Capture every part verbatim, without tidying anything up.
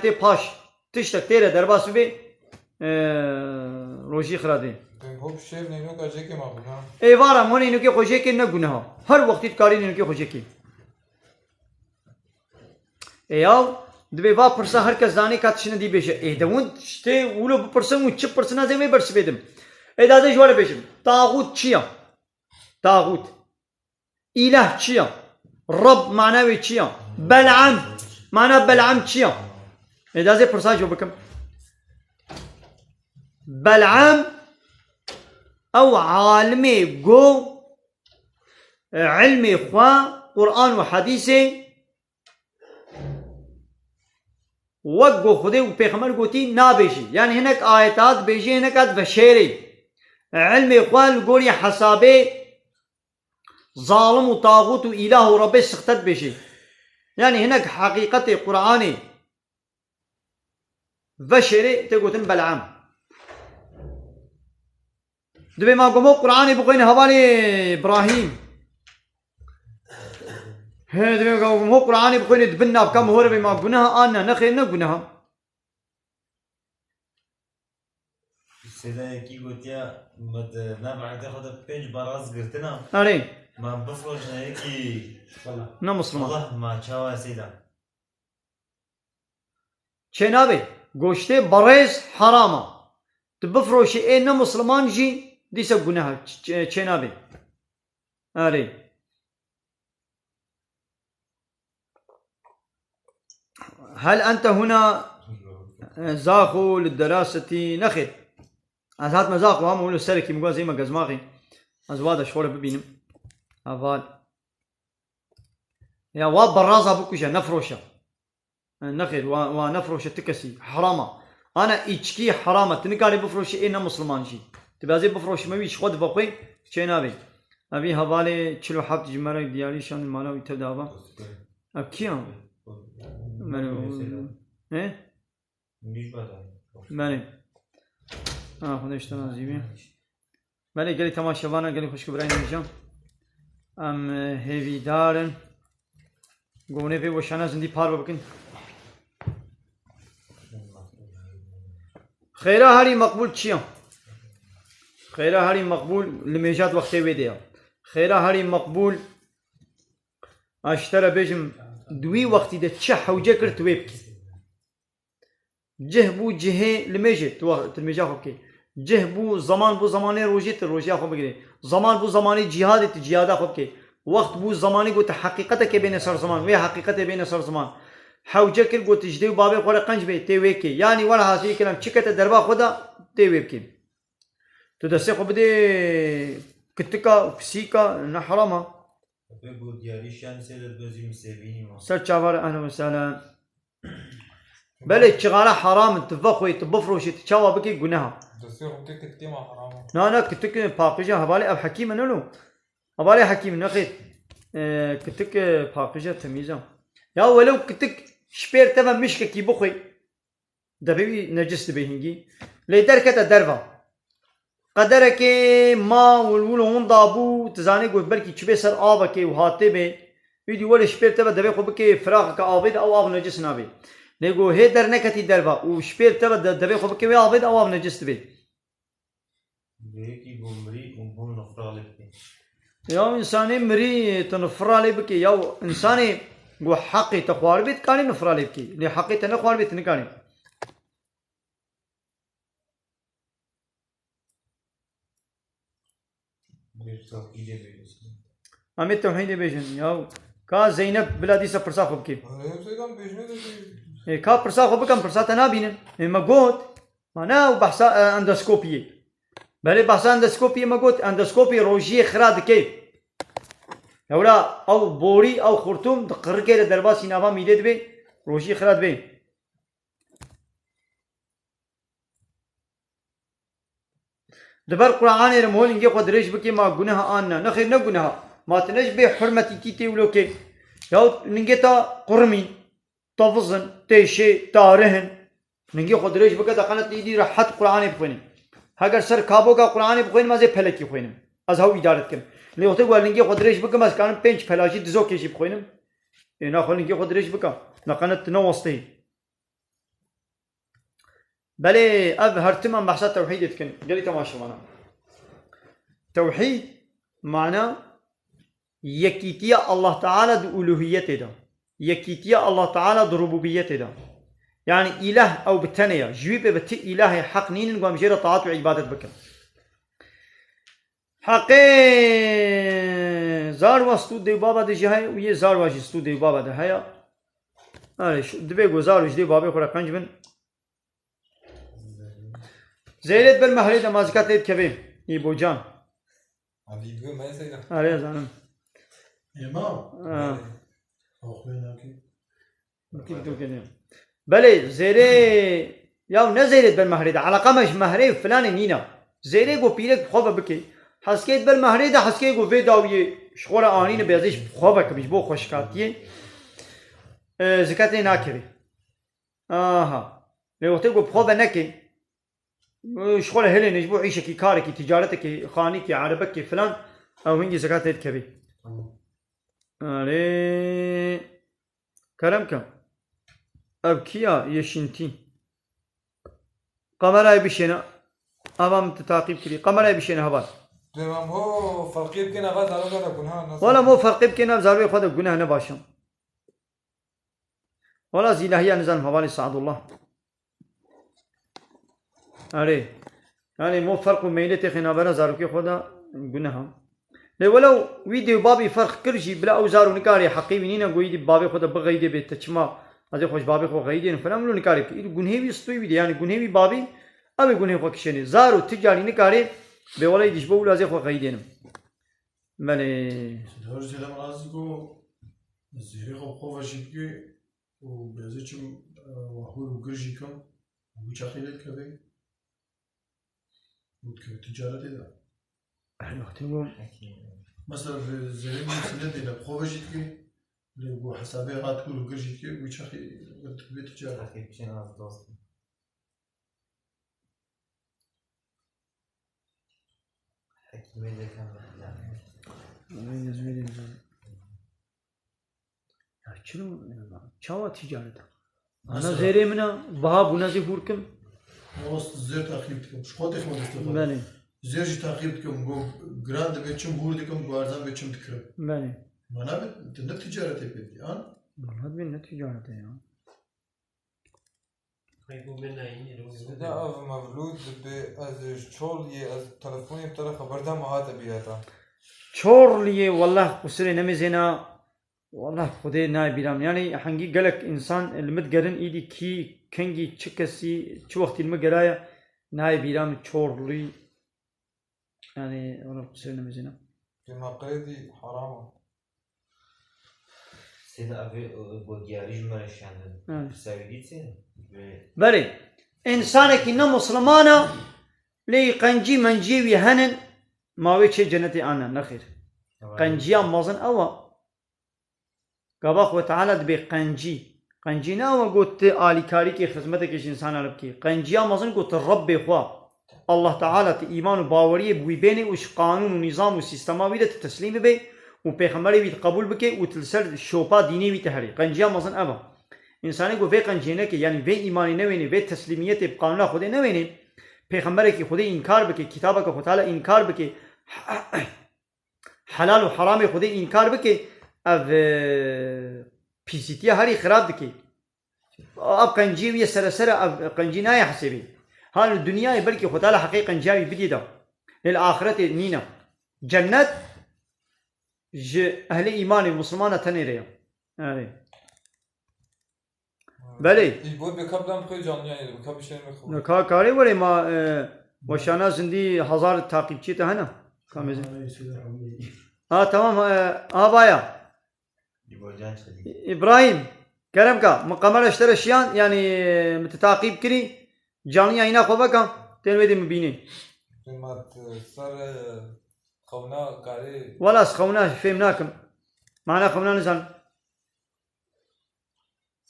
tê paş tiştek tê re derbas bibe, e, rojî xira dê. Hop şêr neynoka jêkê ma bûna. Ê vara mo neynoka xwe jêkê ne guneha. Her wextî dikarî neynoka xwe jêkê. Ê yaw, dibê va pirsa her kes zanê ka tiştine dî bêje. Ê de hûn tiştê wilo bipirsin û çi pirsin ez ê wê bersivê dim. Ê de ez ê ji we re bêjim. Taxût çi ya? Taxût. Îlah çi ya? Reb mana wê çi ya? Bel'am. Mana Bel'am çi ya? Ê de ez ê pirsa ji we bikim. Bel'am ew alimê go ilmê xwe Quran û hedîsê wek go Xwedê û Pêxember gotî nabêjî. Yani hinek ayeta dibêjî, hinek a diveşêrê. Ilmê xwe li gorî hesabê zalim û taxût û îlah û Rebê sixte dibêjî. Yani hinek heqîqetê Quranê veşêrê tê gotin Bel'am. Dibê ma gomo Qur'anê bixwîne hevalê Ibrahîm. He, dibê ma gomo Qur'anê bixwîne di bin navka mihore bê ma guneha an ne, nexêr ne guneha. Sêda yekî gotiya, me di nav erdê xwe de pênc baraz girtina. Erê. Ma bifroşne yekî. Ne Musliman. Allah ma çawa sêda. Çênabê, goştê berêz heram a. Tu bifroşî ê ne Musliman jî dîsa guneh e. Ç-, ç-, çênabê. Erê. Hel ente huna, e, Zaxo li derasetî? Nexêr. Ez hatime Zaxo, ama wilo serekî min got ez ê me Gezmaxê. Ez wa de ji xwe re bibînim. Heval. Ya wa beraza bikuje, nefroşe. Nexêr, wa, wa nefroşe ti kesî. Heram a. Ana îçkî heram e. Tu nikarî bifroşî ê ne Musliman jî. Tu bê ez ê bifroşime wî ji xwe dibe xwe çê nabê. Evî hevalê çil û heft ji me re diyarî şand mala wî tev de ava. Ev kî ya? Mene. He? Mene. Ha, Xwedê ji te razî be. Belê gelî temaşevana, gelî xwişk û birayên hêja. Em, e, hêvîdar in. Gonê vê weşana zindî parve bikin. Xêra herî meqbûl çi ya? Xêra herî meqbûl li mêjat wextê wê de ya. Xêra herî meqbûl, ez ji te re bêjim, di wî wextî de çi hewce kir tu wê bikî. Cih bû cihê limêjê, tu wa-, tu limêja xwe bikê. Cih bû, zeman bû zemanê rojê, tu rojiya xwe bigirê. Zeman bû zemanê cîhadê, tu cîhada xwe bikê. Wext bû zemanê ku tu heqîqetekê bêne ser ziman, wê heqîqetê bêne ser ziman. Hewce kir ku tu ji dê û babê xwe re qenc bê, tê wê kê. Yanî welhasilî kelam çi kete derba xwe de, tê wê bikê. Tu destê xwe bidê kitika û pisîka, ne heram a. Pê ku diyarî şiyan sê de dibezî misêbînî ma. Ser çava re, ehlen we sehlen. Belê, çixara heram in, tu vexwê, tu bifroşî, tu çawa bikî, guneha. Destê xwe bidê kitikê ma heram e. Na, na, kitik paqij e, hevalê ev hekîm e, ne lo? Hevalê hekîm, nexêr. E, kitik, e, paqij e, temîz e. Ya welew kitik ji pêr teve mişkekî bixwê. Debê wî necis dibe hingî. Lê derkete derva. Qederekê ma wil wil hûn dabû, tu zanî got belkî çibê ser avekê û hatê bê. Wî dî welê ji pêr teve devê xwe bikê firaxeke avê de ew av necis nabê. Lê got hê derneketî derva û ji pêr teve de devê xwe bikê wê avê de ew av necis dibê. Lê yekî ku mirî û bû nifra lê bikê. Ya însanê mirî tu nifra lê bikê. Ya însanê ku heqê te xwaribê dikarî nifra lê bikê. Lê heqê te nexwaribê tu nikarî. Em ê tewhîdê bêjin. Ya ka Zeynep bila dîsa pirsa xwe bikê. Ê, ka pirsa xwe bikim, pirsa te nabînim. Ê, me got. Ma ne ew behsa, e, endoskopiyê. Belê behsa endoskopiyê me got, endoskopî rojiyê xira dike. Hewra ew borî, ew xurtum di qirikê de derbasî nava mîdê dibe, rojiyê xira dibe. Di ber Quranê re mihol lingê xwe dirêj bikê ma guneha an ne? Nexêr ne guneha. Ma tu ne ji bê hurmetî tî tê wilo kê. Ya lingê ta qurimî. Tavizin, têşê, tarih in. Ningê xwe dirêj bike, te qenet êdî rehet Qur'anê bixwînin. Heger ser kaboka Qur'anê bixwînim, ez ê pelekî xwînim. Ez hew îdare dikim. Lê wextê ku ez ningê xwe dirêj bikim, ez karim pênc pela jî dizokê jî bixwînim. Ê naxwe ningê xwe dirêj bike. Ne qenet tu ne wasteyî. Belê, ev her tim em behsa tewhîdê dikin. Gelî temaşevana. Tewhîd mana yekîtiya Allah Teala di uluhiyetê de. Yekîtiya Allah Teala di rububiyetê de. Yani îlah ew bi tenê ye. Ji wî pê bi ti îlahê heq nînin ku em jê re taat û îbadet bikin. Heqê Zarwa stû dê û baba de jî heye û yê Zarwa jî stû dê û baba de heye. Erê, şu, divê ku Zarwa ji dê û babê xwe re qenc bin. Zeyrê di ber mehrê de ma zika tê dikevê. Îbocan. Abi, bu mesela. Erê, zanim. Ema. Ha. Belê, TikTokê ne. Belê, zêrê, ya ne zêrê di ber mehrê de. Eleqa me ji mehrê û filanê nîne. Zêrê ku pîrek bi xwe ve bike. Heskê di ber mehrê de, heskê ku vê dawiyê ji xwe re anîne, bê ez ê ji xwe ve kim, ji bo xweşikatiyê. E, zikatê nakevê. Aha. Lê wextê ku bi xwe ve neke, ji xwe re hilêne ji bo îşekî, karekî, ticaretekî, xanîkî, erebekî filan, ew hingî zekat tê dikevî. Tamam. Erê, kerem ke. Ev kî ya? Yeşintî. Kamerayê bişêne. Ava min tu taqîb kirî. Kamerayê bişêne heval. Demam ho, ferqî bikene, ava zaroka da gunah nasıl? Wala mo ferqî bikene, ev zarokê xwe de gunah ne baş e. Wala zîlahiya nizanim hevalê Saadullah. Erê. Yani mo ferq û meylê têxê navbera zarokê xwe de guneh e. Lê welew wî dê û babî ferq kir jî, bila ew zaro nikarê heqê wî nîne, goyî dî babê xwe de bixeyidê bê te çima ez ê xwe ji babê xwe xeyidênim falan, wilo nikarê bike. Îro gunhê wî stûyê wî de, yani gunhê wî babî, ew ê gunhê xwe kişênê. Zaro ti carî nikarê bê wela îdî ji bo wilo ez ê xwe xeyidênim. Belê. Dewr Zêde Mirazî got, zêrê xwe bi xwe ve jî bike û bi ez ê çim, e, wahûr û gir jî kim û wî çaxê lê dikeve û dikeve ticaretê de. Her wextê got. Mesela zêrê min sîne dê ne bi xwe ve jî dike, lê ku hesabê hat hûr û gir jî dike, wî çaxê dikeve ticaret. Hekîmê de kem. Ya çilo, çawa ticaret e? Ana zêrê min e, biha bûne zê hûr kim. Rast zêr taxîb dikim. Ji xwe têxme destê xwe. Belê. Zêr jî taxîb dikim. Go giran dibe çim hûr dikim, go erzan be çim dikirim. Belê. Mana be, tu ne ticaretê pê dikî, an? Mana be ne ticaretê ya. Sida ev mevlûd bi ez ji Çorliyê, ez telefonê bi te re xeber da, me hate bîra te. Çorliyê, wellah qusirê nemêzêna, wellah Xwedê nayê bîra min. Yani hengî gelek însan li min digerin, îdî kî, kengî, çi kesî, çi wextî li min geraye, nayê bîra min Çorlî. Yani, wala qusirê nemêzêna. Dê me qeydî heram e. Sêde ev ê, e, bo diyarî ji me re şandin. Hı. Pirsa wî dîtî? Ve Belê, însanekî ne Muslimana, lê qencî menciyê wî henin, ma wê çê cenetê an ne, nexêr. Tamam. Qenciya mezin ew e. Gava Xwe Teala dibê qencî. Qencî ne ew e got tu alîkarîkê, xizmetekê ji însana re bikî. Qenciya mezin got tu Rebbê xwe, Allah Teala, tu îman û baweriyê bi wî bênê û ji qanûn û nîzam û sîstema wî de tu teslîm bibê û pêxemberê wî tu qebûl bikê û tu li ser şopa dînê wî tu herî. Qenciya mezin ev e. Însanê ku vê qenciyê neke, yanî vê îmanê newênê, vê teslîmiyetê bi qanûna Xwedê newênê, pêxemberekî Xwedê înkar bike, kitabeke Xwe Teala înkar bike, helal û heramê Xwedê înkar bike, ev, e, pîsîtiya herî xirab dike. Ev qenciyê wî ye seresere, ev qencî nayê hesêbê. Ha li dinyayê belkî Xwe Teala heqê qenciya wî bidî da. Lê li axiretê nîne. Cennet ji ehlê îmanê, Muslimana tenê re ye. Erê. Belê. Î bo bê kap dan xwe canlı yayın, bê kap işe mi xwe. Ka karê were ma, e, weşana zindî hezar takipçi te hene. Kamezin. Ha, tamam, e, ha, vaya. İbrahim, kerem ka, min kamera ji te re şiyan, yani, e, min te takip kirî, canlı yayına xwe veka, tên wê dê min bînê. Hikmet, e, ser, e, xewna karê. Wala ez xewna fêm nakim. Mana xewna nizanim.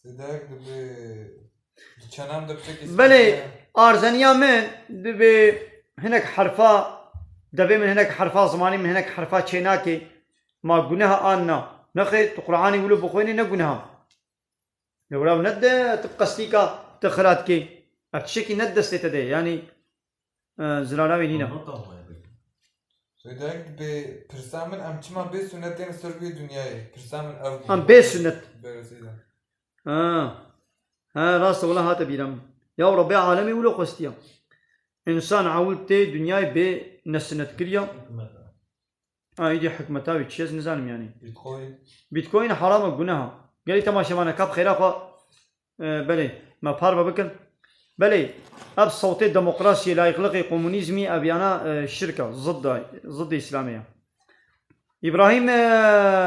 Sêdek dibê di çenem de piçekî Belê, spî ye. Arzeniya min dibê hinek herfa, devê min hinek herfa, zimanê min hinek herfa çênakê. Ma guneha an na? Nexêr, tu Qur'anê wilo bixwênî ne guneha. Lewra ne de tu qestîka tu xira dikê. Ev tiştekî ne destê te de ye. Yanî, e, zirara wê nîne. Anlat ama yani. Seyda, bi pirsa min, em çima bê sûnet tên ser wê dinyayê? Pirsa min ev bû. Em bê sûnet. Bere Seyda. Ha. Ha, rast e, wela hate bîra min. Ya Rebbê alemê wilo xwestiya. Însan ewil tê dinyayê bê nesinnet kiriya. Hikmet e. Ha, îdî hikmeta wî çi ye, ez nizanim yanî. Bitcoin. Bitcoin heram e, guneh e. Gelî temaşevane, ka bi xêra xwe, e, belê, me parve bikin. Belê, ev sewtê demokrasiyê, layîqliqê, komunîzmî, ev yana, e, şirk e, zidd e, ziddê Îslamê ye. Îbrahîm, e,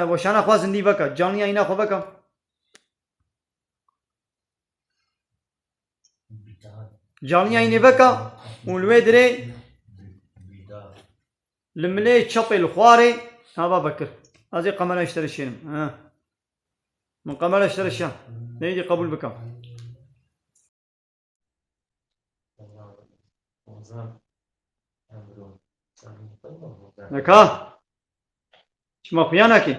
weşana xwe zindî veke, canlı yayına xwe veke. Canlı yayınê veke û li wê dirê li milê çepê li xwarê hava vekir. Ez ê kamera ji te re şênim. Ha. Min kamera ji te re şa. Neydi, qebûl bike. Neka. Çima xuya nakê?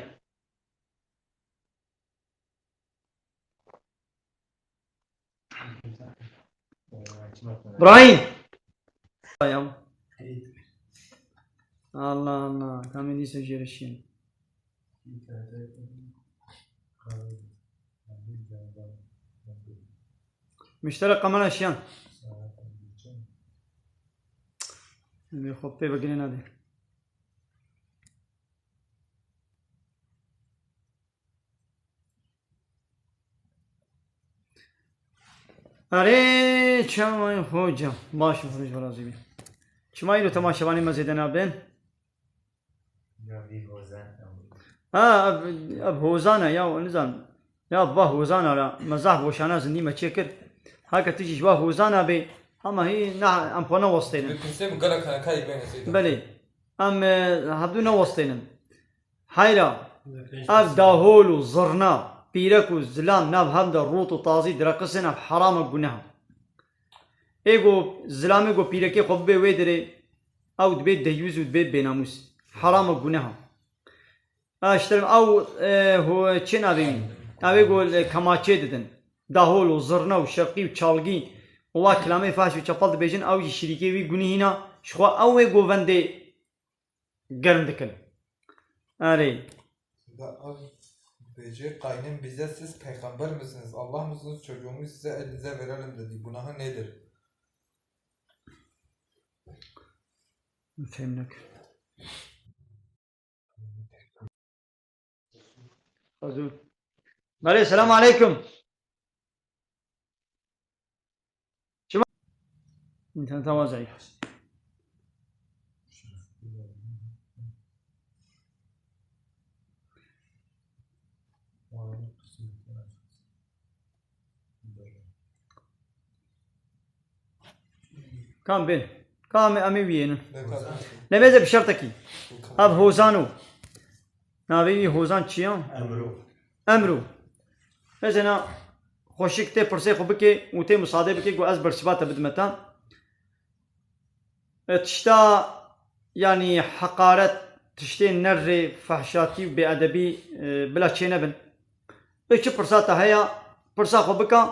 Brahîm. Ya. Allah Allah. Kamî dîsa jê re şîn. Müşterek kamera şiyan. Em ê xwe pê ve girê nadê. Erê, çawa ye hoca? Baş e, hoca razî bî. Çima îro temaşevanê me zêde nabin? Ya vî hozan. Ha, ev, ev hozan e ya, nizam. Ya va hozana ra, me zaf weşana zindî me çêkir. Heke tu jî ji va hozana bê, ama hî ne, em xwe ne westênin. Bi pirsê min gelek hene kayî bêne Seyda. Belê. Em, e, hevdû ne westênin. Heyra, ev dahol û zirna, pîrek û zilam nav hev de rût û tazî direqisin, ev heram e, guneh e. Ê go zilamê go pîrekê xwe bibê wê dirê, ew dibê deyûz û dibê bênamûs. Heram e, guneh e. A, işte ew, e, ho-, çi navê wî? Ew ê go li kemaçê didin. Dahol û zirna û şevqî û çalgî û wa kilamê fahş û çepel dibêjin, ew jî şirîkê wî gunîhîna, ji xwe ew ê govendê germ dikin. Erê. Da ev bêje, Kaynım bize siz peygamber misiniz, Allah mısınız, çocuğumu size elinize verelim dedi. Günahı nedir? Fehim nekir. Belê, selam aleykum. Çima? İnternet ama zayıf. Kam bên? Kam em ê wiyênin? Nebêze bi şertekî. Ev Hozan o. Navê wî Hozan çi ya? Emro. Emro. Mesela xweşik tê pirsê xwe bike û tê misade bike ku ez bersiva te bidime te. E, tişta, yanî heqaret, tiştê nerrê, fehşatî û bêedebî, e, bila çênebin. Ê çi pirsa te heye, pirsa xwe bike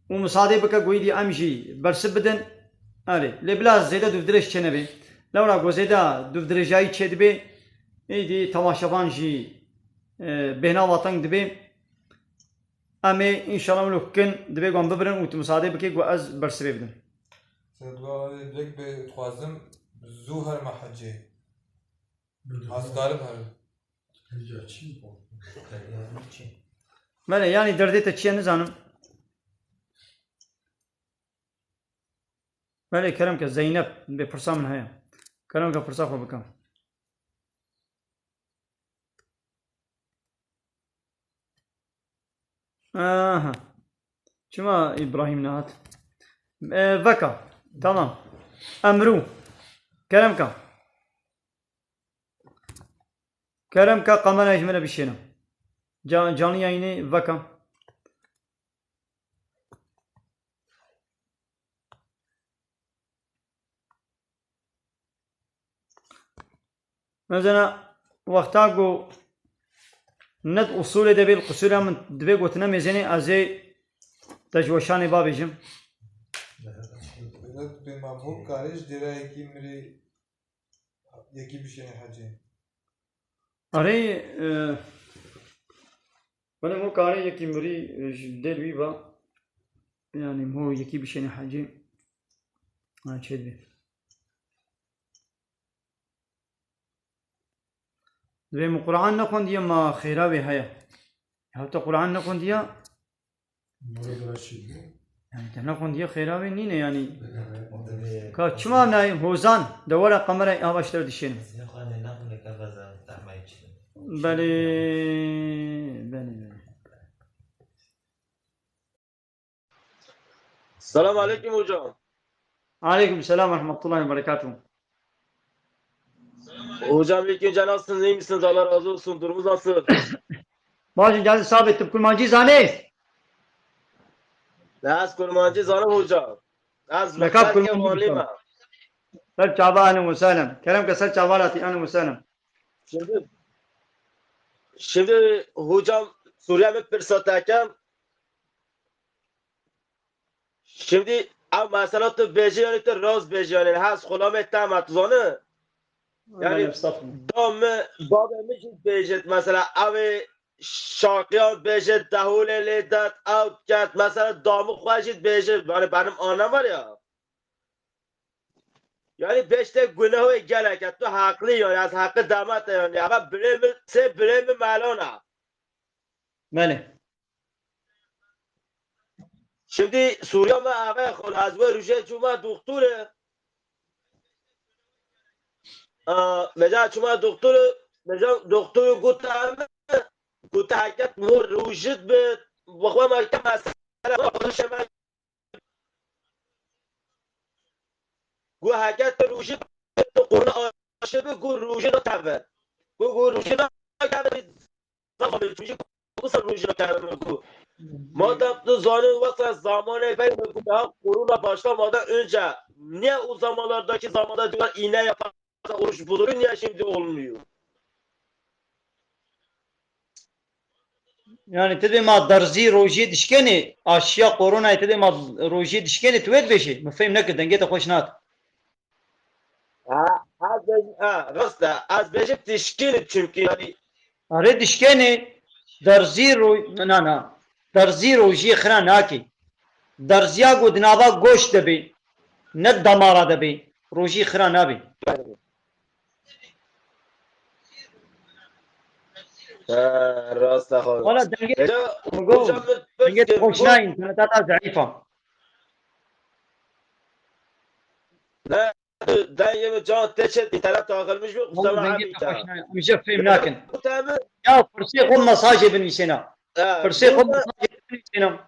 û misadê bike ku êdî em jî bersiv bidin. Erê, lê bila zêde dûvdirêj çênebê. Lewra ku zêde dûvdirêjayî çêdibê, êdî temaşevan jî, e, bêhnava teng dibê. Em ê înşallah wilo kin dibê ku em bibirin û tu misadê bikê ku ez bersivê bidim. Seyda, wek bê dixwazim zû herime hecê. Hezkarim herim. Belê, yanî derdê te çi ye nizanim. Belê, kerem ke Zeynep, bê pirsa min heye. Kerem ke pirsa xwe bike. Aha. Çima Îbrahîm nehat? E, veka. Tamam. Emrû. Kerem ka. Kerem ka, kamerayê ji min re bişêne. Ca-, canlı yayını veka. Mesela wexta ku net usulê de bê, li qusûra min divê gotine mêzênê, ez ê te ji weşanê bavêjim. Dibê ma hû karê ji dêra yekî mirî yekî bişêne hecê. Erê, e, belê hû karê yekî mirî, e, ji dêl wî ve, yanî hû yekî bişêne hecê. Ha, çê dibê. Dibê min Quran nexwendiye, ma xêra wê heye. Hewta Quran nexwendiye. Mora bira çi bû? Yani te nexwendiye, xêra wê nîne yani. Ka çima nayê hozan de were qemera ava ji te dişênim. Belê, belê, belê. Selam aleyküm hocam. Aleyküm selam ve rahmetullahi ve berekatuhu. Hocam, ilk önce nasılsınız, iyi misiniz? Allah razı olsun. Durumunuz nasıl? Başım geldi, sabittim. Kurmancı zane. Ne, az kurmancı zanim hocam. Az Lekap kurmancı zanim. Ser çava, ahlen ve sahlen. Kerem ke ser çava lati, ahlen ve sahlen. Şimdi, şimdi hocam, Suriye mi pirsa tekem? Şimdi ev mesela tu bêjî, yani tu rast bêjî, yani hez xulamê te me, tu zani? Yani da mi, babê mi jî bêjit mesela, ev ê şaqiyan bêjit, dehûlê lê det, ew ket, mesela da mi xwe jî bêjit, yani benim annem var ya. Yani beşte günahı gelek, tu haklı yani, az hakkı damat yani, ama birê mi, se birê mi melona. Belê. Şimdi Suriye me ava xol, ez we ruje çûma doktor e. Aa, veca çûma doktor e, veca doktor gote me, gote heket mor rujit bi, bi xwe me ke mesela, xwe şeme. Gu heket rujit bi, tu qurna aşe bi, gu rujit teve. Gu, gu rujit teve. Zaten çocuk bu sen rojuna karar bu. Madem tu zanın varsa zamanı ben bu daha korona başlamadan önce niye o zamanlardaki zamanda diyorlar iğne yaparsa oruç bozulur, niye şimdi olmuyor? Yani ti dê ma derzî rojiyê dişkenê, aşiya koronayê ti dê ma rojiyê dişkenê, tu wê dibêjî? Min fêm nekir, dengê te xweş nat. Ha, ez bêjim, ha, rast e. Ez bêjim tişkîn e çünkü yani. Erê dişkenê, derzî ro-, na, na. Derzî rojiyê xira nakê. Derziya ku di nava goş de bê, ne damara de bê, rojî xira nabê. Ha, rast e xwe. Wala dengê, Ece, hocam, min dengê pirs kir, xweş bu nayîn, interneta te zeîf a. Ne, dengê min can tê çê, internet dağılmış bu, kusura bakma. Em jê fêm nakin. Ya pirsê xwe mesajê binivîsêne. Pirsê xwe mesajê binivîsêne.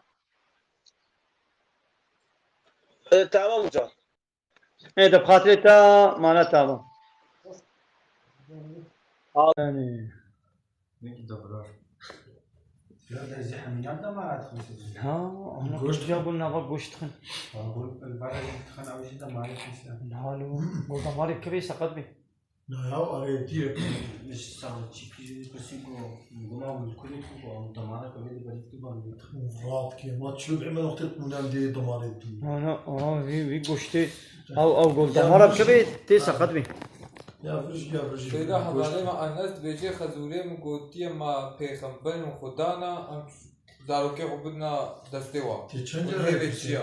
E, tamam hocam. E, de bi xatirê te, mala te ava. Yani. Wekî dabrar. Ya derzî hemînan damara dixin. Ha, ana goşt ya bû nava goşt dixin. Ha, bû elbara dixin, ew jî damarê dixin. Nalo, go damarê kivê seqet bî. Na ya, arê direkt. Ji sawa çîkî jî pirsî ku, guma wî kurê ku, ku ew damara kivê di berî tu ban wî dixin. Rahat ki, ma çilo bi me noqtê kunan dê damarê dixin. Ana, a, wî, wî goştê, ew, ew go damara kivê tê seqet bî. Ya vir jî, ya vir jî. Seyda, hevalê me Enes dibêje, Xezûrê min gotiye, ma pêxember min Xuda na, em zarokê xwe bidina destê wan. Tê çend carê hêvê çi ya?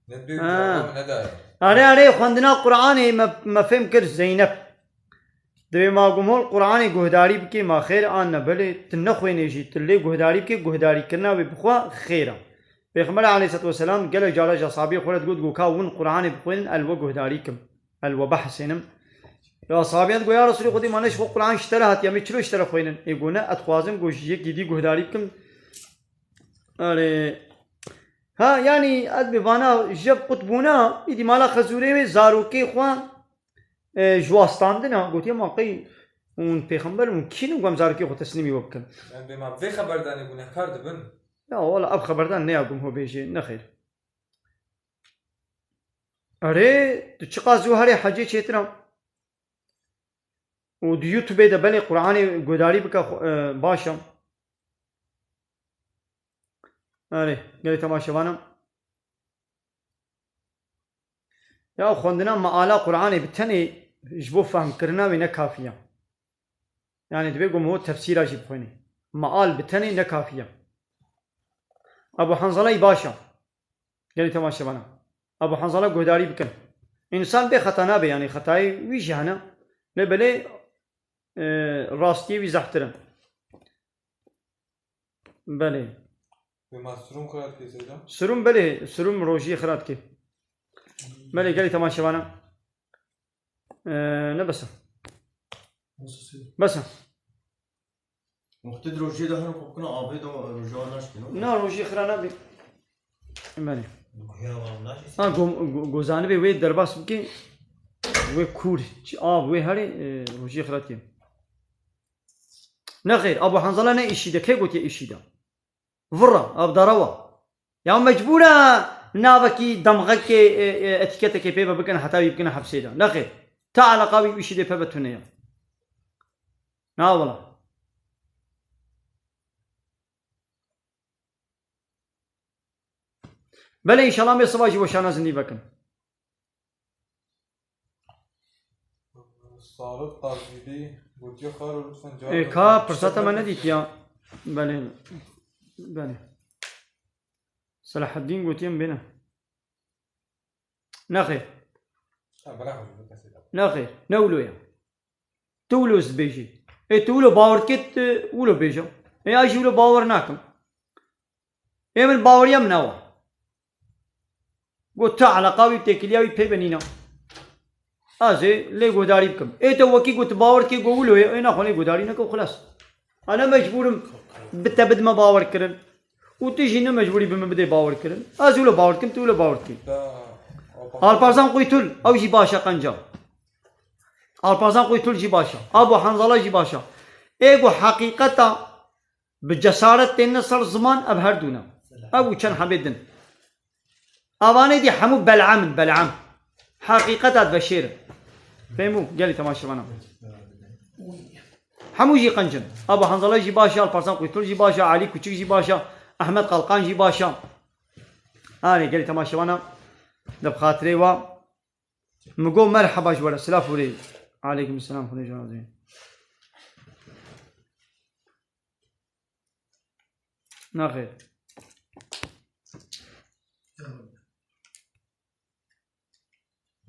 Ne dibê cewabê min nedaye. Are, are, xwendina Qur'anê me, me fêm kir Zeynep. Dibê ma gumol Qur'anê guhdarî bikê, ma xêr an ne belê, tu nexwênê jî, tu lê guhdarî bikê, guhdarîkirina wê bi xwe xêr e. Pêxember aleyhisselatu vesselam gelek cara ji ashabiyê xwe re digot, got, ka hûn Qur'anê bixwînin, el we guhdarî kim, el we behsênim. Ya ashabiyan digot, ya Resulê Xwedê, ma ne ji xwe Qur'an ji te re hatiye, em ê çilo ji te re xwînin? Ê got, ne, ez dixwazim, got, ji yekî dî guhdarî bikim. Erê. Ha, yanî, ez bi vana jev qut bûna, îdî mala Xezûrê wê zarokê xwe, e, ji wastandina, gotiye, ma qey hûn pêxember in, hûn kî ne, ku em zarokê xwe teslîmî we bikin? Em bê ma vê xeberdanê guhnekar dibin. Ya, wala, ev xeberdan ne ya gum ho bêjê, nexêr. Erê, tu çiqas zû herê hecê çêtir a. Û di YouTubeê de belê Qur'anê guhdarî bike, xwe, e, baş e. Erê, gelê temaşevanan. Ya xwendina meala Qur'anê bi tenê ji bo fehmkirina wê ne kafî ye. Yanî divê ku min ho tefsîra jî bixwînî. Meal bi tenê ne kafî ye. Ebu Hanzala yî baş e. Gelî temaşevana. Ebu Hanzala guhdarî bikin. Însan bê xeta nabe, yanî xetayê wî jî hene. Lê belê, e, rastiyê wî zehtir in. Belê. Wê ma sirum xira dikê Seyda? Sirum belê, sirum rojiyê xira dikê. Belê, gelî temaşevana. Ee, ne bes e. Nasıl Seyda? Bes e. Muxtid rojiyê de hene kokuna avê de roja naşkî, ne? Na, rojiyê xira nabî. Belê. Guhiya wan naşkî. Ha, go-, go-, gozanibê wê derbas bikê. Wê kûr, çi av, wê herê, e, rojiyê xira dikê. Nexêr, Abu Hanzala ne îşî de, kê gotiye îşî de? Vira, ev derew e. Ya mecbûr e navekî, demxekê, e, e, etîketekê pê ve bikin, heta wî bikin hepsê de. Nexêr. Te eleqa wî îşî de pê ve tune ye. Na wela. Belê înşallah em ê siva jî weşana zindî vekin. Sarı Tazgili gotiye, Xaro lütfen cevap Ê, ver. Ka pirsata me nedîtiya. Belê. Belê. Selahaddin gotiye em bêne. Nexêr. Ha, bırak hocam, bu kasete. Nexêr. Ne wilo ya. Tu wilo dibêjî. Ê tu wilo bawer dikê, tu wilo bêje. Ê ay jî wilo bawer nakim. Ê min baweriya min ew e. Got, tu eleqa wî, têkiliya wî pê ve nîne. Ez ê lê guhdarî bikim. Ê te wekî got, bawer dikê got wilo ye, ê naxwe lê guhdarî neke û xilas. Ana mecbûr im bi te bidime bawer kirin. Û tu jî ne mecbûrî bi min bidê bawer kirin. Ez wilo bawer dikim, tu wilo bawer dikî. Alparslan Quytul, ew jî baş e qenca. Alparslan Quytul jî baş e. Abu Hanzala jî baş e. Ê got heqîqeta Bi cesaret têne ser ziman, ev her du ne. Ev û çend hebê din. Avanê dî hemû Bel'am in, Bel'am. Heqîqeta diveşêrin. Fehmû, gelî temaşevana. Hemû jî qenc in. Abu Hanzala jî baş e, Alparslan Quytul jî baş e, Alî Kuçik jî baş e, Ehmed Qalqan jî baş e. Anê gelî temaşevana. De bi xatirê wa. Min got merheba ji we re, silav hûrê. Aleykum selam, Xwedê ji we razî. Naxêr.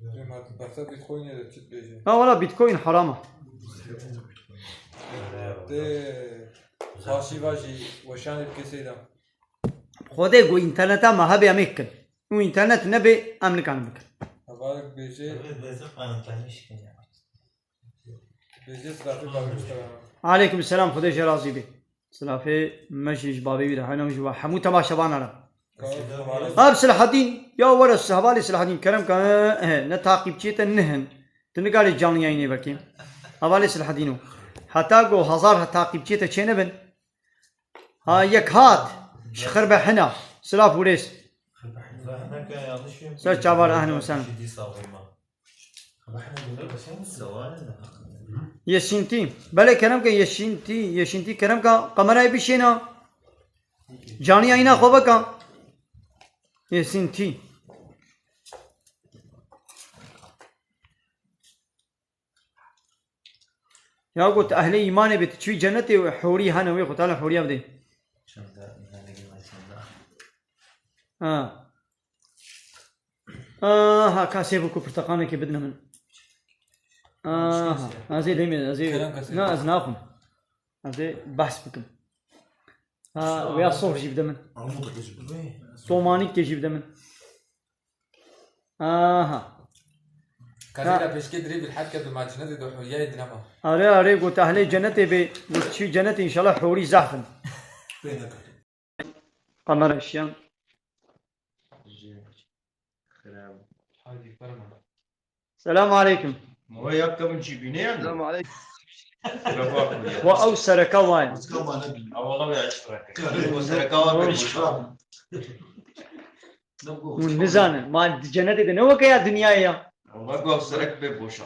Hocam, artık bahse Bitcoin'e de çit diyeceğim. Ha, valla Bitcoin haram e. De, karşıva jî weşanê dikê Seyda. Xwedê ku înterneta me hebe em ê bikin. Û înternet nebe em nikarin bikin. Hevalek bêje. Bêje silafê babê Mustafa. Aleykum selam, Xwedê jê razî be. Silafê me jî ji babê wî re hene û ji we hemû temaşevana re. Abi Silahedîn, ya were hevalê Silahedîn, kerem ke, eh, ne taqîbçiyê te nihin. Tu nikarî canlı yayınê vekî. Hevalê Silahedîn o. Heta ku hezar taqîbçiyê te çê nebin. Ha, yek hat. Ji Xirbehina. Silav û rêz. Ser çavar, ehlen we sehlen. Yeşintî. Belê kerem ke Yeşintî, Yeşintî kerem ke kamerayê bişêna. Canlı yayına xwe veka. Yeşintî. Ya got, ehlê îmanê bê, tu çûyî cenetê, hûrî hene wê, Xwedê Teala hûriya bidê. Çanda, îmanê gel çanda. Ha. Aha, kasê bû ku pirteqanekê bidine min. Aha, ez ê demê, ez ê, Kerem kasê. Na, ez naxwim. Ez ê behs bikim. Ha, wêya sof jî bide min. Armut da jî bide. Somanîk tê jî bide min. Aha. Kazê de pêşkê dirê bilhed ke bi ma cenetê de huriyayê dinema. Are, are, got ehlê cenetê bê, got çî cenetê înşallah hûrî zehf in. Kamera şiyan. Selamun aleyküm. Mama ya kevin çî bîne yani. Selamun aleyküm. Wa ew sereka wa ye. Rizka ma ne bîne. Awala ve aç bırak. Kare o sereka wa bîne. Hûn nizane, ma di cenetê de ne weke ya dinyayê ya. Ama gov serek bê boşa.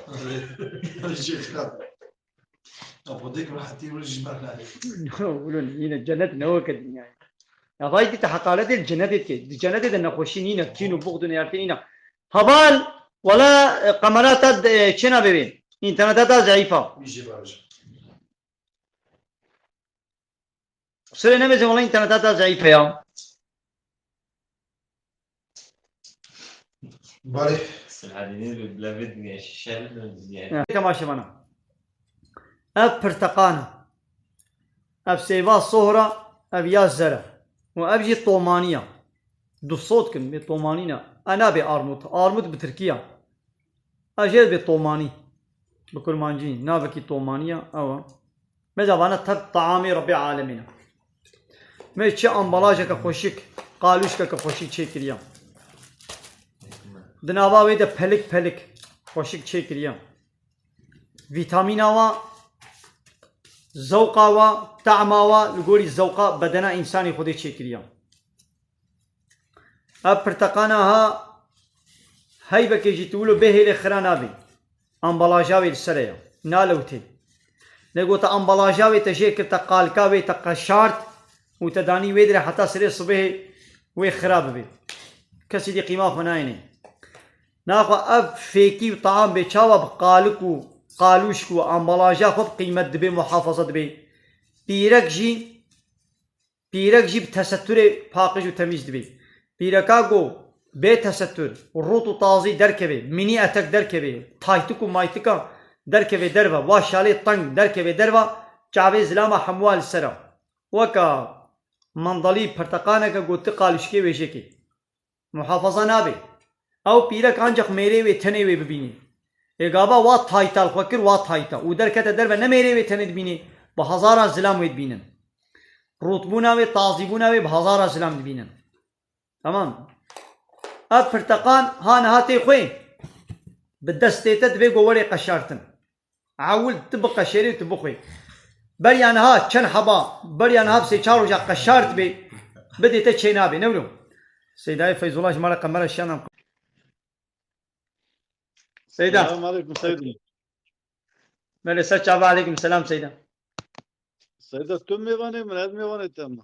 Şêxan. Apo dek rahatî wil ji me nayê. Wilo yine cennet ne weke dinyayê. Ya vay dî te heqaretê cenetê dike. Di cenetê de nexweşî nîne, kîn û buxd û neyartî nîne. Heval! Wala, e, kamera te, e, çi nabê wê? Înterneta te zeîf a. Wî jî baş. Sirê nebêjin, wala înterneta te zeîf e ya. Barê. Selahattinî bi bilevê diye şişe bidin diye. Ya. Temaşevana. Ev pirteqan e. Ev sêva sohra, ev ya zer e. Û ev jî tomanî ye. Du sot kin bê tomanî ne. E nabê armut. Armut bi tirkî ye. E jê bê tomanî. Bi kurmancî. Navekî tomanî ye. Ew e. Mesela vana tev taamê Rebbê alemî ne. Me çi ambalajeke xweşik, qalûşkeke xweşik çêkiriye. Di nava wê de pelik pelik xweşik çêkiriye. Vîtamîna wa, zewqa wa, tahma wa li gorî zewqa bedena însanê Xwedê çêkiriye. Ev pirteqana ha heyvekê jî tu wilo bê hêlê xira nabî. Ambalaja wê li ser e ya. Nalewtê. Lê go te ambalaja wê te jê kir, te qalika wê te qeşart û te danî wê dirê heta sirê sibihê wê xira bibê. Kesî dî qîma xwe nayênê. Naxwe ev fêkî û taam bê çawa bi qalik û qalûşk û ambalaja xwe bi qîmet dibê, muhafaza dibê. Pîrek jî, pîrek jî bi tesetturê paqij û temîz dibê. Pîreka go bê tesettur, rût û tazî derkevê, mînî etek derkevê, taytik û maytika derkevê derve, wa şalê teng derkevê derve, çavê zilama hemûa li ser e. Weka mandalî pirteqaneke go ti qalûşkê wê jêkê. Muhafaza nabe. Ew pîrek ancax mêrê wê tenê wê bibînî. Ê gava wa tayta li xwe kir, wa tayta. Û derkete derve ne mêrê wê tenê dibînî, bi hezaran zilam wê dibînin. Rûtbûna wê, tazîbûna wê bi hezaran zilam dibînin. Tamam. Ev pirteqan ha niha tê xwê. Bi destê te divê go werê qeşartin. Ewil tu biqeşerî û tu bixwî. Beriya niha çend heba, beriya niha bi sê çar roja qeşart bê, bidê te çê nabê, ne wilo? Seydayê Feyzullah ji me re qemera şiyan em. Seyda. Selam aleyküm Seyda. Belê, ser çava, aleyküm selam Seyda. Seyda, tu mêvanê min, ez mêvanê te me.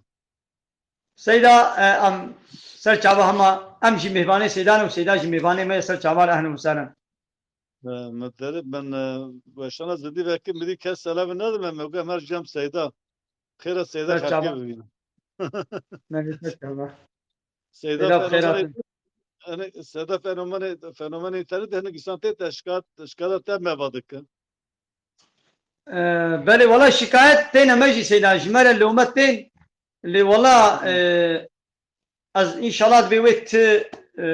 Seyda, e, em ser çava hema, em jî mêvanê Seyda ne û Seyda jî mêvanê me ye, ser çava re ehlen û sehlen. E, me derê ben, e, weşana zidî vekir, mi dî kes selamê nedime, me got, "Em her cem Seyda." Xêra Seyda Ser xelkê çava. Bibîne. Neyse, ser çava. Seyda Seyda, xêra fenomenê, te. Hani Seyda fenomenê, fenomenê internet, hani insan tê te şikayet, şikayeta te meva dike. E, belê, wala şikayet têne me jî Seyda, ji me re lewmet tên. Lê wala, e, ez înşallah divê wê ti, e,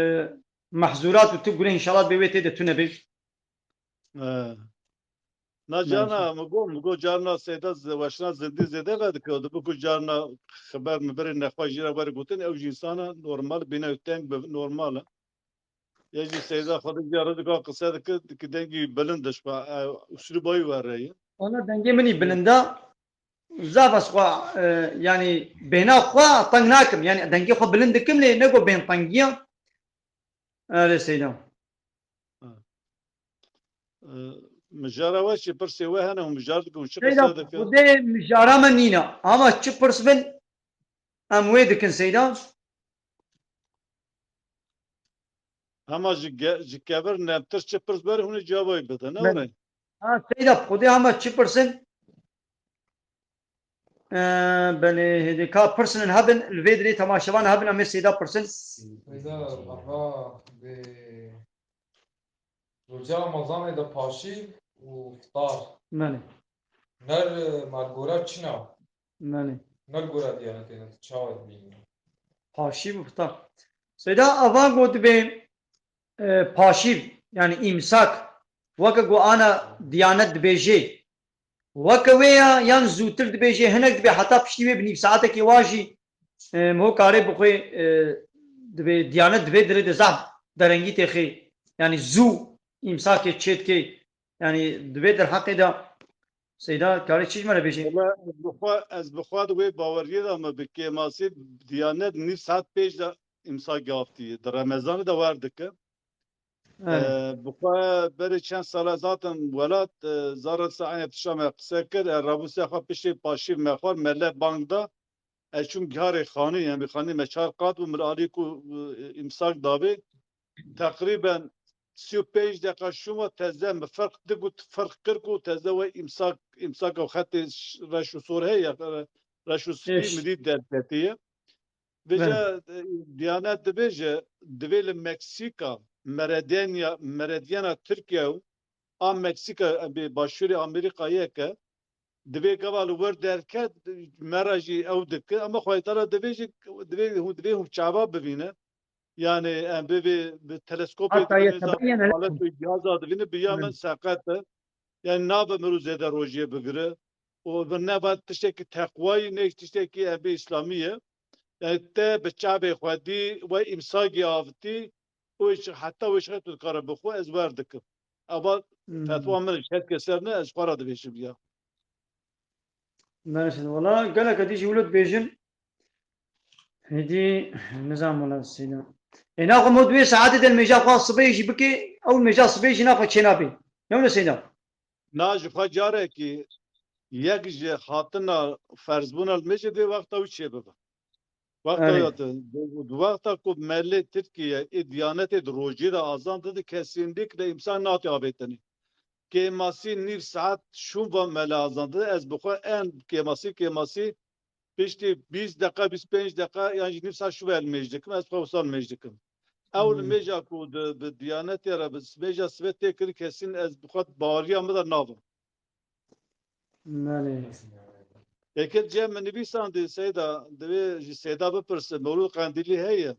mehzûrat û ti guneh înşallah divê wê tê de tune bê. E. Na Maalesef. Carna, mi got, mi got carna Seyda z-, weşna zindî zêde vedike, û dibe ku carna xiber mi berê nexwe jî re were gotin, ew jî însana normal, bîne teng bi normal e. Ya jî Seyda xwe de jî re dika qise dike, dike dengî bilind e, ji xwe, e, uslûba wî were ye. Wala dengê min î bilind e. Zaf ez xwe, e, yanî bêhna xwe teng nakim. Yanî dengê xwe bilind dikim lê ne ku bêhntengiya. Erê Seyda. Ha. E, mijara we çi pirsê we hene û mijar dikin û çi Seyda, qise dikin? Xwedê mijara me nîne. Ama çi pirs bin, em wê dikin Seyda. Hema ji ge-, ji kevir nemtir çi pirs ber hûn ê cevabê bidin, ne Belê. Were? Ha, Seyda, Xwedê hema çi pirsin? Ee, belê, hêdî ka pirsinin hebin, li vê dirê temaşevan hebin, em ê Seyda pirsin. Seyda, ava bi roja Ramazanê de paşîv û iftar. Belê. Ner, e, malgora çina. Belê. Ner gora diyanetê ne, çawa dibînî? Paşîv û iftar. Seyda, ava got dibê, e, paşîv, yani îmsak, weke ku ana diyanet dibêjê, weke wê ya, yan zûtir dibêjê, hinek dibê heta piştî wê bi nîv saetekê wa jî, e, miho karê bixwê, e, dibê diyanet divê dirê de zaf derengî têxê, yani zû îmsakê çêdikê, yani divê derheqê de Seyda, karê çi ji me re bêjê? Wele ez bi xwe, ez bi xwe di wê baweriyê de me bi kêmasî diyanet nîv saet pêş de îmsak gihaftî. Di Remezanê de wer dike. Evet. Ee, bi xwe berê çend sala zaten welat, e, zara saeya tişa me qise kir, e, rabû se xwe piştê paşîv me xwar, mele bang da, ez çûm giharê xanî, yani xanî me çar qat bû, min alî ku, e, îmsak davê, teqrîben sî û pênc deqa şûn ve teze min ferq di got, ferq kir ku teze we îmsak, îmsaka xetê ş-, reş û sor heye, re-, reş û spî Êş. min dî derketiye. Vêca, Belê. e, Diyanet dibêje, divê li Meksîka, Meredenya, Meredyena Tirkiye û a Meksîka, e, bi başûrê Amerîkayê ke, divê gava li wir derket, me re jî ew dike, ama Xwedê Teala divê jî, divê hûn, divê hûn çava bivîne. Yani, em bê, bê, bi teleskopê Hatta dibê yetebeyene halet û cihaza dibîne, bi ya min Belê. seqet e. Yani, nabe mirov zêde rojiyê bigire. Û bi neva tiştekî teqwayî, ne tiştekî em bê îslamî ye. Yani, te bi çavê xwe dî, we îmsagî avitî, û hiç, heta wê şexê tu dikare bi xwe, ez wer dikim. Eva Hmm. fetwa min e, ji her kes ser ne, ez xwe re dibêjim ya. Belê Seyda. Wala gelek êdî jî wilo dibêjin. Êdî nizam wala Seyda. Ê naxwe mo di wê saetê de li mêja xwe sibê jî bike, ew li mêja sibê jî naxwe çênabê. Ne wilo Seyda? Na ji xwe carekî yek ji hatina ferzbûna li mêjê dê wexta wî çêbibe. Wexta Erê. ya te, di wexta ku melê Tirkiye ê Diyanetê di rojê de azan dide, kesînlik de îmsan nate avêtinê. Kêmasî nîv saet şûn va mele azan dide, ez bi xwe en kêmasî, kêmasî piştî bîst deqa, bîst pênc deqa yan jî nîv saet şûn ve li mêj dikim, ez xwe wisa li mêj dikim. Ew li Hmm. mêja ku di, bi Diyanetê re, bi mêja sibê tê kirin, kesîn ez bi xwe baweriya min de nabim. Belê. Yekê cem min nivîsandî, Seyda, divê ji Seyda bipirse, Mewlûd Qendîlî heye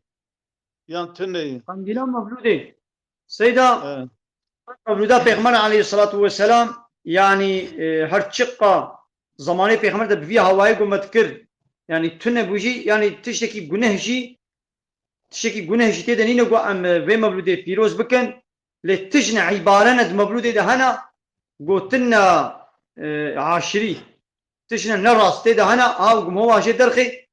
yan tune ye? Qendîla Mewlûdê. Seyda, He. Mewlûda Pêxember aleyhissalatu vesselam, yani, e, her çiqa zamanê Pêxember de bi vî hawayê ku me dikir, yani tune bû jî, yani tiştekî guneh jî, tiştekî guneh jî tê de nîne ku em, e, vê Mewlûdê pîroz bikin. Lê tijne îbare ne di Mewlûdê de hene, gotinna, e, aşirî, tijne ne rast tê de hene, ha gumova jê derxê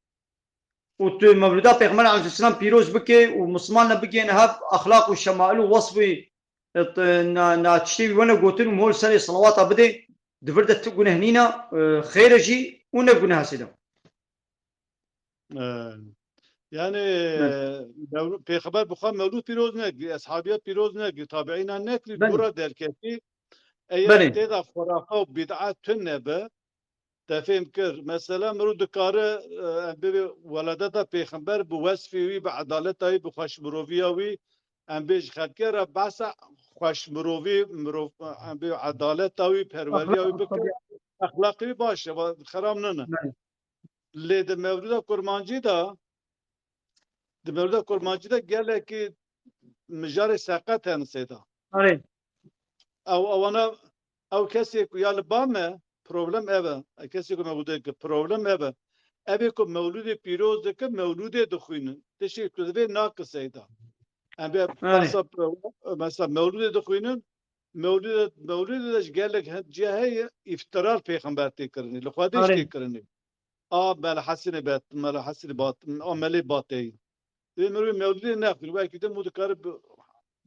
û tu Mewlûda Pêxember aleyhisselam pîroz bike û Misliman ne bigihêne hev exlaq û şemail û wesfî, e, t-, na, na tiştê wî wene gotin û mol serê salawata bidê, di vir de tu guneh nîne, e, xêr e jî û ne guneh e Seyda. Ee, yani, Hı. e, Mewlû-, Pêxember bi xwe Mewlûd pîroz nekirî, eshabiya pîroz nekirî, tabiîna nekirî, Belê. gura derketî. Eya Belê. tê de xurafe û bid'a tune be, te fêm kir. Mesela, mirov dikare, e, em bibê weladeta Pêxember bi wesfê wî, bi edaleta wî, bi xweşmiroviya wî, em bê ji xelkê re behsa xweşmirovî, mirov, em bê edaleta wî, perweriya wî Exlaq bike, exlaqê wî baş e, va-, xerab nine. Belê. Lê di Mewlûda Kurmancî de, di Mewlûda Kurmancî de gelekî mijarê seqet hene Seyda. Erê. Ew, ewana, ew kesê ku ya li ba me, problem ev e. Ew kesê ku me wide ki, problem ev e. Ev ê ku Mewlûdê pîroz dike, Mewlûdê dixwînin. Tiştê ku divê nake Seyda. Em bê Erê. mesela, mesela Mewlûdê dixwînin, Mewlûdê, Mewlûdê de ji gelek he-, ciya heye, îftira li Pêxember tê kirinê, li Xwedê jî Erê. tê kirinê. A Mele Hesenê bet, Mele Hesenê bat, a Melê Bateyî. Divê mirov Mewlûdê nexwîne, wekî din mû dikare bi-,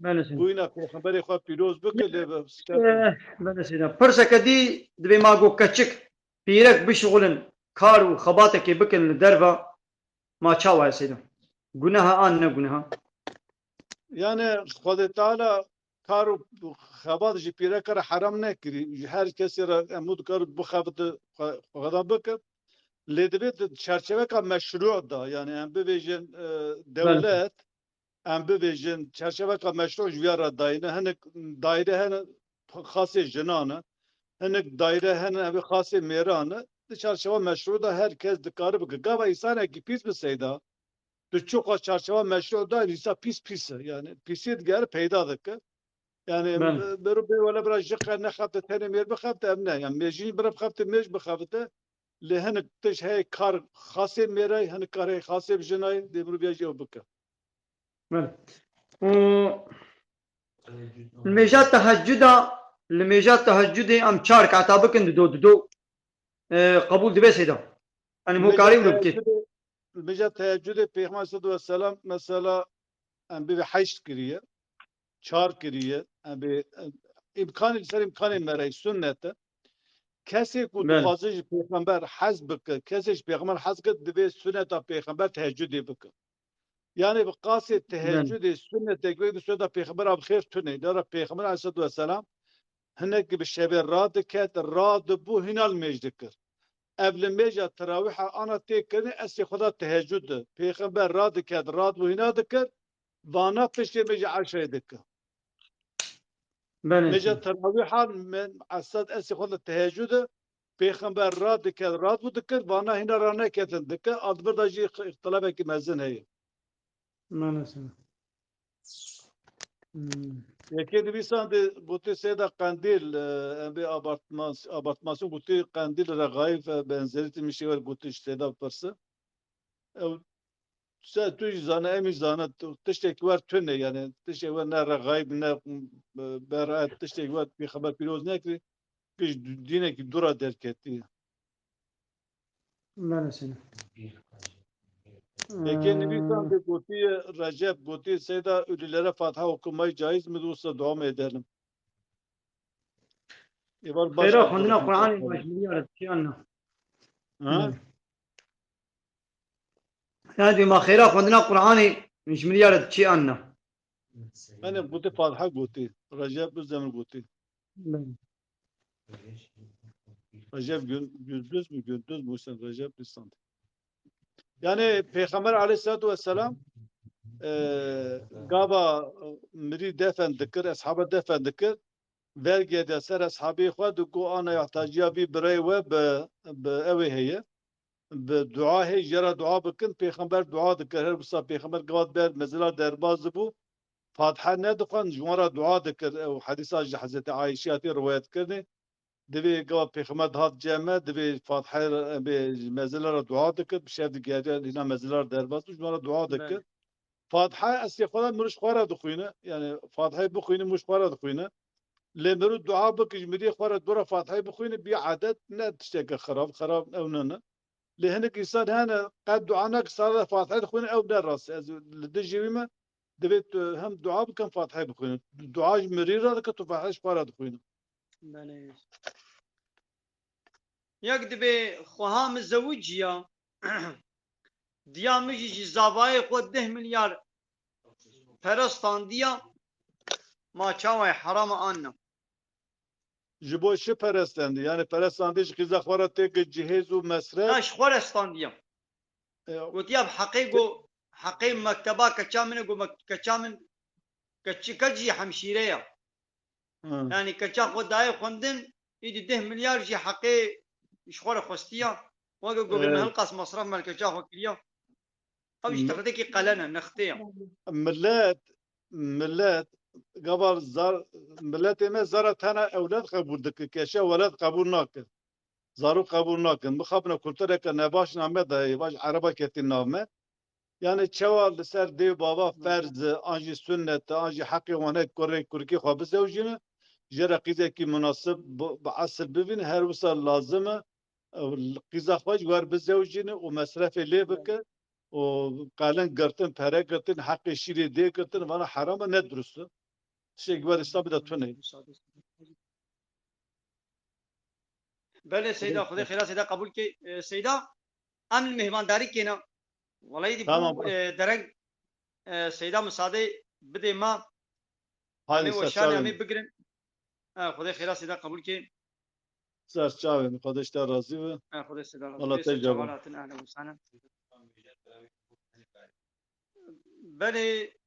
Belê Seyda. bûyîna Pêxemberê xwe pîroz bike, lê bi Eh, belê Seyda. Pirseke dî divê ma got keçik, pîrek bişixulin, kar û xebatekê bikin li derve, ma çawa ye Seyda? Guneha an ne guneha? Yani Xwedê Teala kar û xebat ji pîreka re heram nekirî. Ji her kesê re em û dikar bixebite xwe, xwe xwedan bike. Lê divê di çerçeveka meşrû de, yani em bibêjin, e, Belê. dewlet, em bibêjin çerçeveka meşrû ji viya re dayîne. Hinek daîre hene xasê jinan e. Hinek daîre hene ev xasê mêran e. Di çerçeva meşrû de her kes dikare bike. Gava însanekî pîs bi Seyda, tu çiqas çarçewa meşru da, dîsa pîs pîs e. Yani pîsiyê digere peyda dike. Yani Belê. Bero bê wele bira ji qe nexebite, tenê mêr bixebite, ev ne. Yani mêjî bira bixebite, mêj bixebite. Lê hinek tişt heye kar xasê mêrayê, hinek kar heye xasê jinayê, dê mirov ya jî ew bike. Belê. Û li mêja tehecuda, li mêja tehecudê em çar kata bikin dido, dido. E, qebûl dibe Seyda. Hani Li mêja mokarî wilo bike. Teheccudê, li mêja teheccudê Pêxember sallallahu aleyhi ve sellem mesela em bê heşt kiriye, çar kiriye, em bê, em, îmkanê li ser îmkanê me re sünnet e. Kesê ku Belê. dixwaze ji Pêxember hez bike, kesê ji Pêxember hez bike, divê sünneta Pêxember teheccudê bike. Yani bi qasê Belê. Teheccudê, sunnetek wê bi suneta Pêxembera bi xêr tune. Dara Pêxember aleyhissalatu vesselam hinek bi şevê radiket, radibû hîna li mêj dikir. Ev li mêja terawîha ana tê kirinê, esê xwe da teheccud de. Pêxember radiket, radibû hîna dikir, vana piştê mêja eşrê dikir. Belê. Mêja terawîha min esad esê xwe da teheccud de, Pêxember radiket, radibû dikir, vana hîna raneketin dikir, a di vir de jî ixtilafekî mezin heye. Maalesef. Hmm. Yekê nivîsan de gotî Seyda Qendîl, e, em bê abartmas-, abartmasyon gotî Qendîl Rexayîf, e, benzerîtî min şêwer gotî ji Seyda bipirse. Ew se tu jî zane, em jî zane, tu, tiştek wer tune, yani tiştek wer ne rexayîb, ne, e, beraet, tiştek wer pêxember pîroz nekirî, pêş dînekî dû ra derketî. Maalesef. Yekê nivîsan de gotiye Recep, gotiye Seyda, ölülere Fatiha okumayı caiz mi, olsa dua mı edelim? Êvar baş Xêra xwendina Qur'anê ji milyar çi anna? Ha? Yani ma xêra xwendina Qur'anê ji milyar çi anna? Bene, gotî Fatiha gotî. Recep Özdemir gotî. Belê. Recep Gün-, Gündüz mü? Gündüz mü? Sen Recep Nisan. Yani Peygamber aleyhissalatu vesselam, e, gava, e, mirî defen dikir, eshabe defen dikir, vergediya ser eshabê xwe, digo ana yahtaciya vî birayê we bi, bi ewê heye. Bi dua hê, jê re dua bikin, pêxember dua dikir. Her wisa pêxember gava dibe mezila derbaz dibû, Fatiha nedixwend, ji wan re dua dikir. Ew hedîsa ji Hezretî Ayşeya tê riwayet kirinê. Divê gava pêxember dihat cem me, divê Fatihayê re, em bê mezila re dua dikir, bi şev digeriya hîna mezila re derbaz bû, ji wan re dua dikir. Belê. Fatiha eslê xwe de mirî ji xwe re dixwîne. Yani Fatihayê bixwîne, mirî ji xwe re dixwîne. Lê mirî dua bike ji miriyê xwe re dû re Fatihayê bixwîne, bî edet ne tişteke xirab, xirab ew ne ne. Lê hinek însan hene, qet dua nake, sade Fatihayê dixwîne, ew ne rast e. Ez li dijî wî me, divê tu hem dua bikin, Fatihayê bixwîne. Dua ji mirî re dike, tu Fatihayê ji xwe re dixwîne. Belê. Yek dibê xweha min zewiciya, diya min jî ji zavayê xwe deh milyar pere standiya, ma çawa ye, heram e an ne? Ji bo çi pere standî? Yani pere standî ji qîza xwe re têke cihêz û mesref. Na, ji xwe re standiya. E, Gotiya bi heqê go, heqê mekteba keça min e, go mek-, keça min, keç-, keç jî hemşîre ya. Hı. Yani keça xwe dayê xwendin, îdî deh milyar jî heqê ji xwe re xwestiya. Weke go Ee, min hilqas masraf me li keça xwe kiriya. Ew jî mi-, tixidekî qelen e, nextê ye. Millet, millet, gava zar, milletê me zara tena ewlad qebûl dike, keça welad qebûl nake. Zarok qebûl nakin. Mixabine kultureke nebaş name de, vaj ereba ketî nav me. Yani çawa li ser dê û bava ferz e, an jî sunnet e, an jî heqê wan e kurê kurkê xwe bizewjîne, jê re qîzekî munasib bi, bi esil bivîne, her wisa lazim e, ew qîza xwe ji wer bizewjîne û mesrefê lê bike û qelen girtin, pere girtin, heqê şîrê dê girtin, vana heram e, ne dirust e. Tiştê ji wer Îslamê de tune ye. Belê Seyda, Xwedê xêra Seyda qebûl ke. E, Seyda, em li mêhvandarî kêne. Welayî dî Tamam. bû, e, dereng, e, Seyda misadê bidê me. Em ê Haydi, ser weşanê em ê çavên. bigirin. E, Xwedê xêra Seyda qebûl ke. Ser çavên, Xwedê ji te razî be. E, Xwedê Seyda razî Wala be, te ser çavan jabin. hatin, ehlen we sehlen. Belê.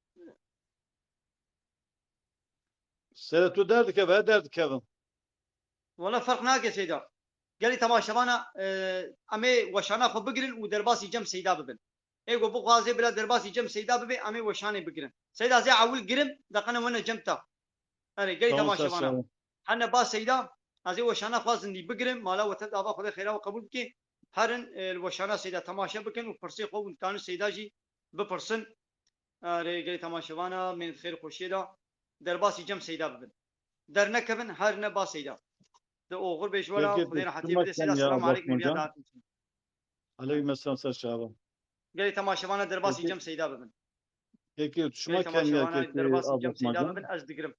Seyda, tu derdikeve, ez derdikevim. Wala ferq nake Seyda. Gelî temaşevana, e, em ê weşana xwe bigirin û derbasî cem Seyda bibin. Ê ku bixwazê bila derbasî cem Seyda bibe, em ê weşanê bigirin. Seyda, ez ê ewil girim, deqene wene cem te. Erê, gelî Tamam, ser temaşevana. çavên. Hene ba Seyda, ez ê weşana xwe zindî bigirim, mala we tev de ava Xwedê xêra we qebûl bike. Herin, e, li weşana Seyda temaşe bikin û pirsê xwe û dikanin Seyda jî bipirsin. Erê, gelî temaşevana, mênê di xêr û xweşiyê de derbasî cem Seyda bibin. Dernekevin, her ne ba Seyda. Di oxir bê ji we re, Peki, Xwedê rehetiyê bide Seyda, selamu aleykum, hêviya dahatin. Aleykum selam, ser çava. Gelî temaşevana derbasî Peki. cem Seyda bibin. Peki, şima Gelî kenya temaşevana kekî derbasî cem Seyda bibin, ez digirim.